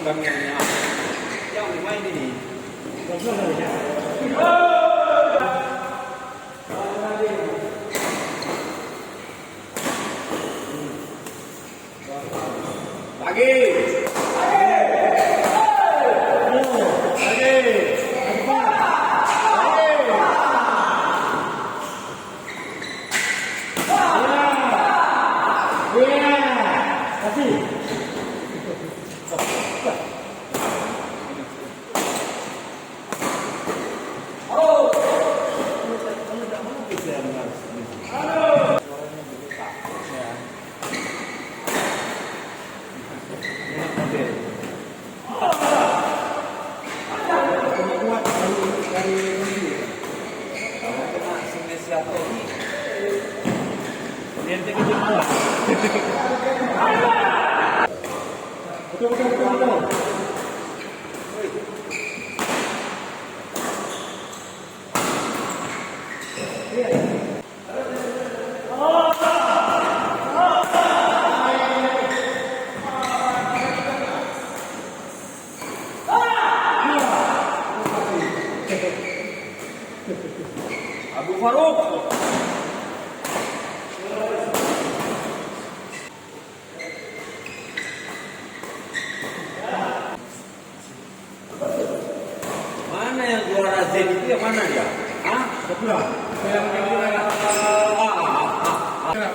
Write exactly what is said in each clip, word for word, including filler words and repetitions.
Yang main ini. Lagi. Lagi. Ya. Ya. Kasih. Betul, betul, betul, betul. Abu Farouk. Mana yang juara Z itu, yang mana dia? Hah? Sebelah. Yang, yang, yang, ah, ah, ah, ah.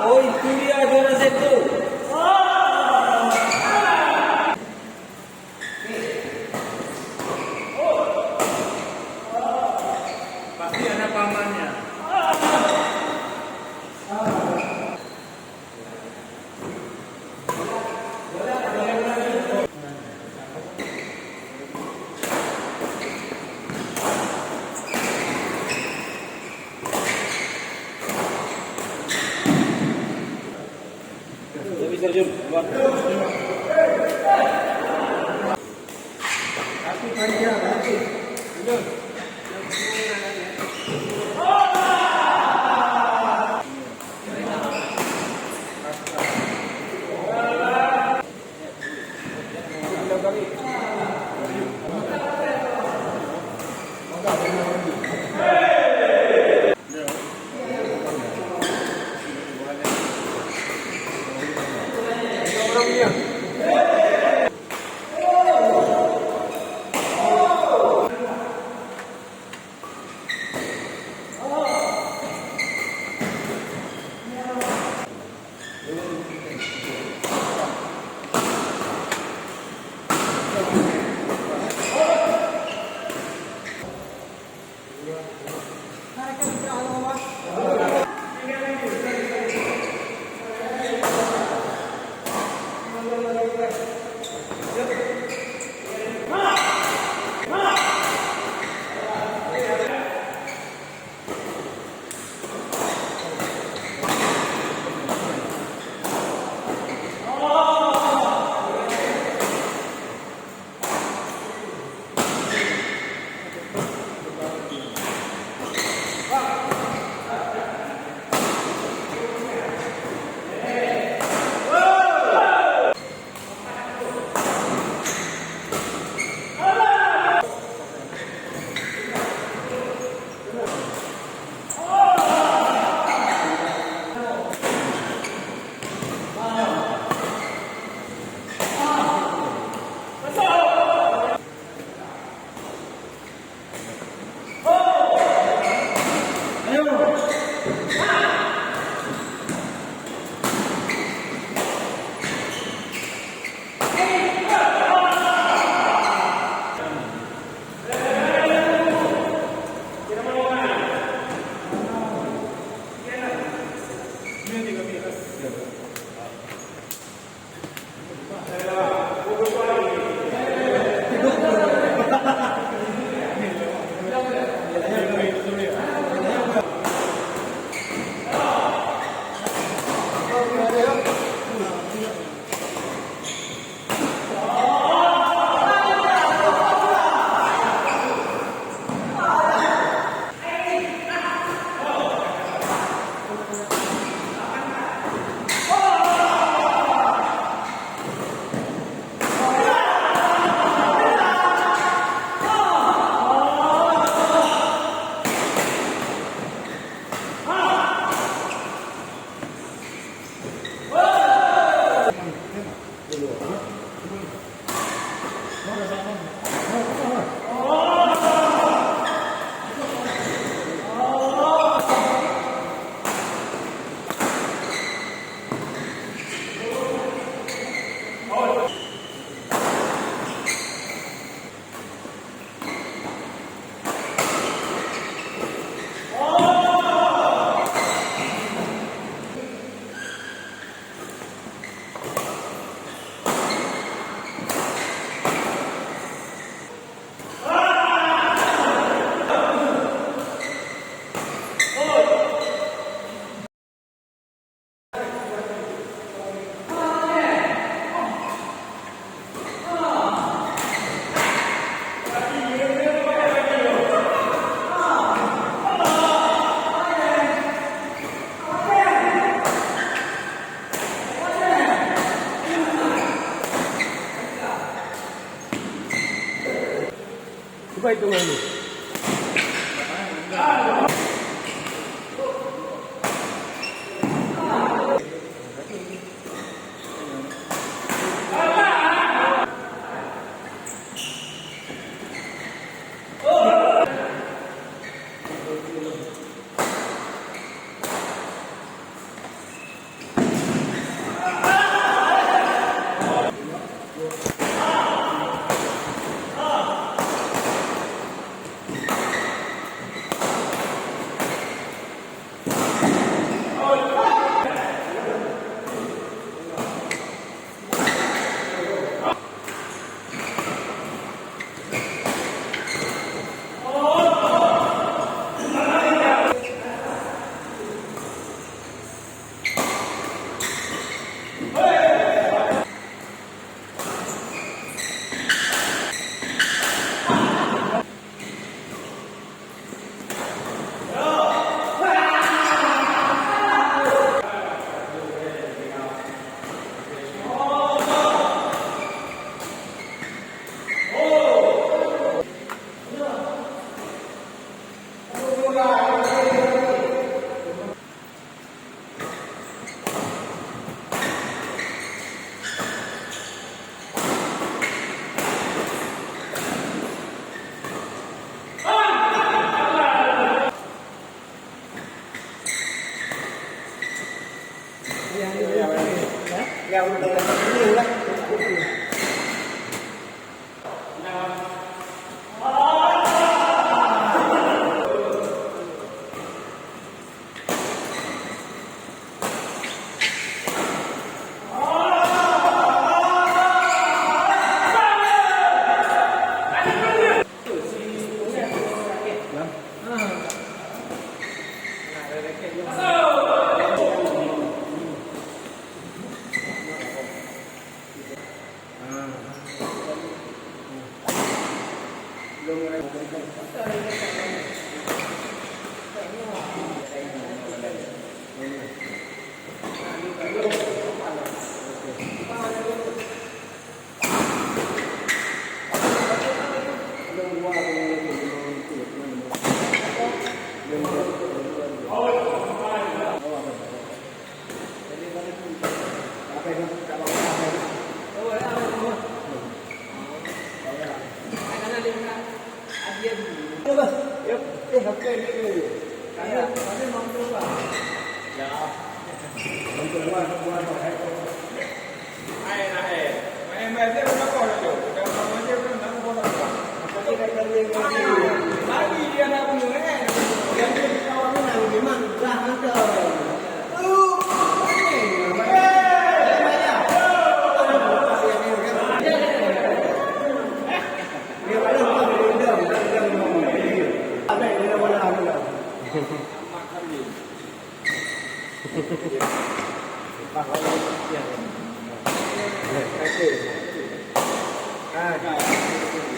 Oh, itu dia juara Z itu. Pasti ada pamannya. Cuba hitungan ni.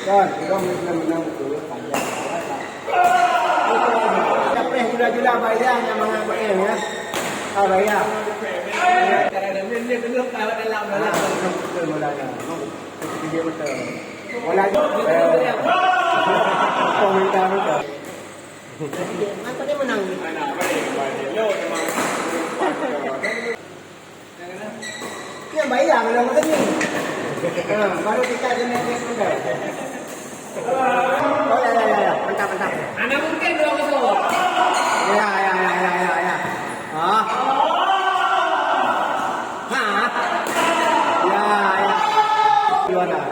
Kan, udah menang-menang betul, panjang. Tapi jula-jula bayar yang mana bayar ya? Ah, bayar. Ah, betul, betul. Wala, eh, pemerintah betul. Jadi, mantap dia menang ni. Yang bayar kalau macam ni. Ha, baru kita kena test benda. Oh, ya, ya, ya, ya. Mantap, mantap. Anak mungkin dua kosong. Ya, ya, ya, ya, ya, ya. Ha? Ha? Ya, ya. Juara.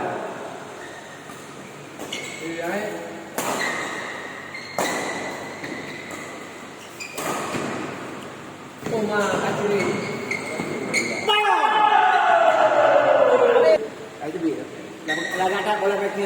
Iya, eh. Uma Kacuri. Bola! Itu dia. Dah, dah, dah, bola kaki.